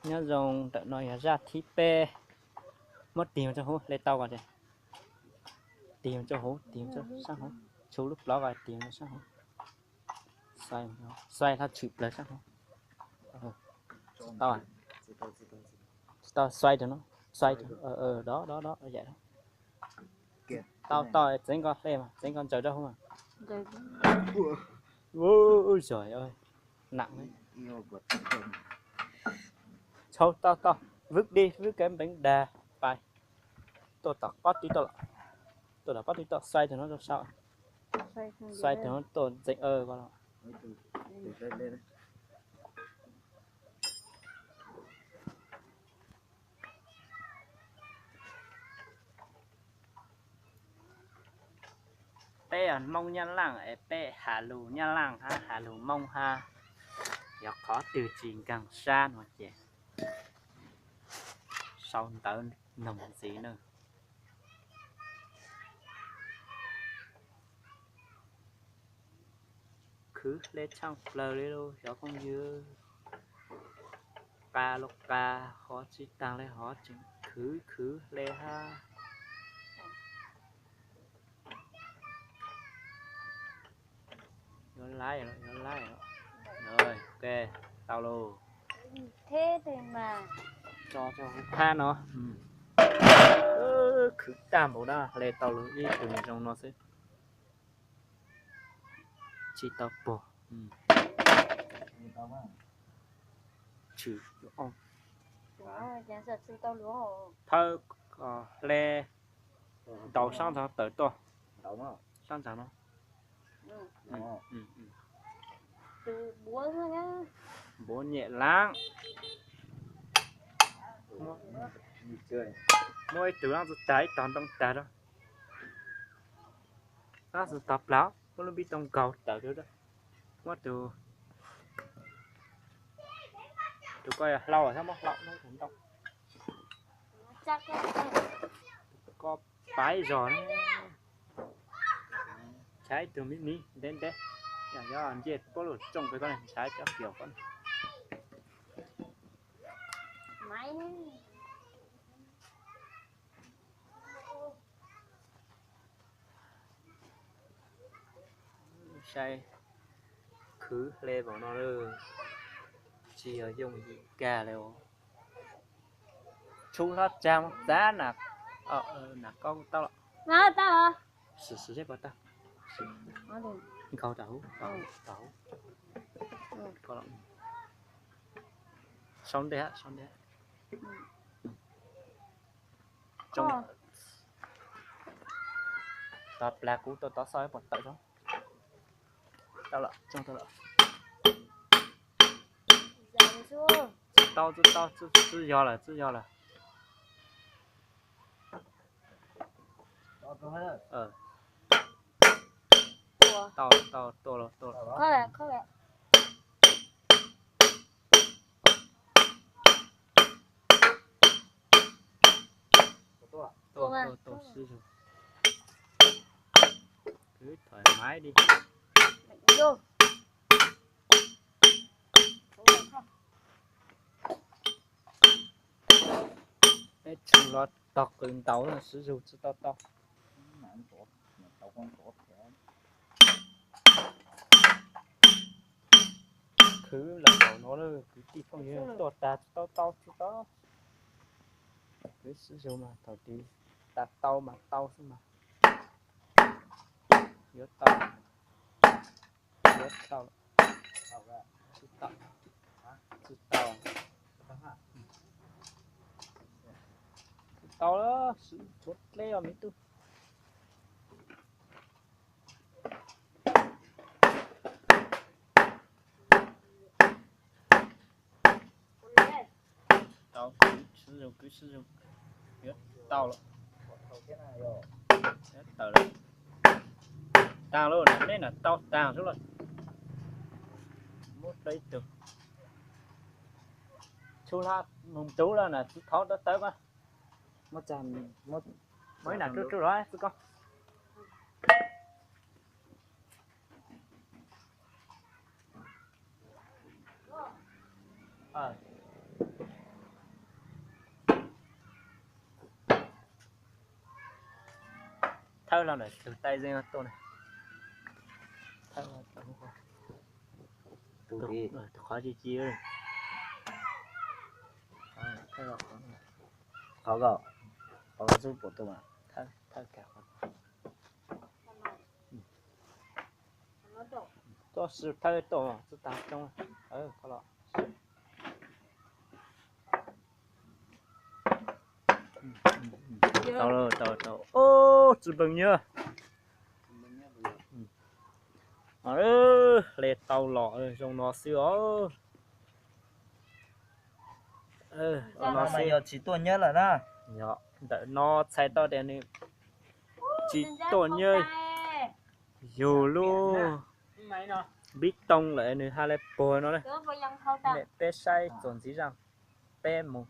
Nyob zoo, ntawm no yog zaj thib peb. Muab tig mus rau hauv, hle tau ko ces tig mus rau hauv, tig mus rau sab hauv, tshuv lub plov ko tig mus rau sab hauv. Xoay, xoay hlo tshwm plaws sab hauv. Tsis tau, tsis tau, xoay rau no, xoay rau, do do do, yam no. Tau tau, txeev ko hle mas, txeev ko ntsaws rau hauv mas. Ub, ub, ub, nam. Tshauv, tau tau, vwb dib, vwb kev npeev dag pais. Tuaj tom qab twg tuaj, tuaj tom qab twg tuaj, xoay tus no rau saum. Xoay tus no tuaj ntxeev ko los. Peb yog Hmoob Nyab Laj es peb has lus Nyab Laj hab has lus Moob hab, yog qhov twg tsis nkeeg sab no ces sau ntawv noog ntxiv na. Khwv hle tshaaj plawg li lauj cov phooj ywg. Qa los qa, hov tsis taag li hov tseem khwv khwv hle hab. Yuav laib, yuav laib. Ok, tau lauj. Tso rau hauv phab no. Khwv tag npaum na, hle tau lawm ib tug zoo no xwb. Tsis tau pog. Tshwm, phawb, hle, ntaus sab ntxhov tawm tuaj. Sab ntxhov no. Npuav nyem laab. Muab ib tug laab txug tag ib tog ntoo tag rau. Laab txug tog plag, muab lub npib too nkaug tawm rau. Muab tus, tus ko yog hlau, txhob muab hlau, muab tus ntoo. Ko paiv zog na. Ntshaib ib tug miv miv ntev ntev, yog ncej puab lug tsooj pem ko, ntshaib cov kiag ko. Saib khwv hle npaum no lawm, tsis yog yooj yim kag li. Tshuj hlob tsag mus txav na, na koj kuj tau lawm. Sim sim seb puas tau. Nkaug rau hauv, rau hauv. Sau ntej, sau ntej. Tso plag kuv tau tov xauj puas tawm. Tau lawm, tso tau lawm. Tsis tau, tsis tau, tsis yog lawm, tsis yog lawm. Tau, tau, tua los, tua los. Tua, tua, tua sib zug. Cứ thoải mái đi. Peb tsum los tog qws ntaus sib zug tsis tau tau. Khwv lawm npaum no lawm, kwv tij phooj ywg, tuaj tag tsis tau tau tsis tau. Kwv sib zug mas thaum twg tas tau mas tau xwb mas. Yuav tau, yuav tau, tsis tau, tsis tau, tsis tau, tsis tau, tshuav dleb os me tub. Tau, kwv sib zug, kwv sib zug. Yuav tau lawm. Tawm lawm. Taag lauj, neb na tau taag xwb lauj. Muab rau ib tug. Tshuj hlo moog ntug lawm na, txiv thov tawv tawv mas. Muab ib nam ruaj ruaj los txij ko. Thawb los ntawm tus taij zeej tuaj na. Thawb los tus qhov ci ci. Qhov ko, qhov ko xub pum tus mas. Thawb, thawb, thawb tau, tau, tau. Ob, tsis npeeg nyiab. Hle tau los zoo no xwb os. Yog tsis tuaj nyiab lawm na. Yog ntawm no txhais tau tias nws tsis tuaj nyiab. Yug lub npib tooj lawm nws ha le puag no na. Peb saib txuas ntxiv zaj, peb mus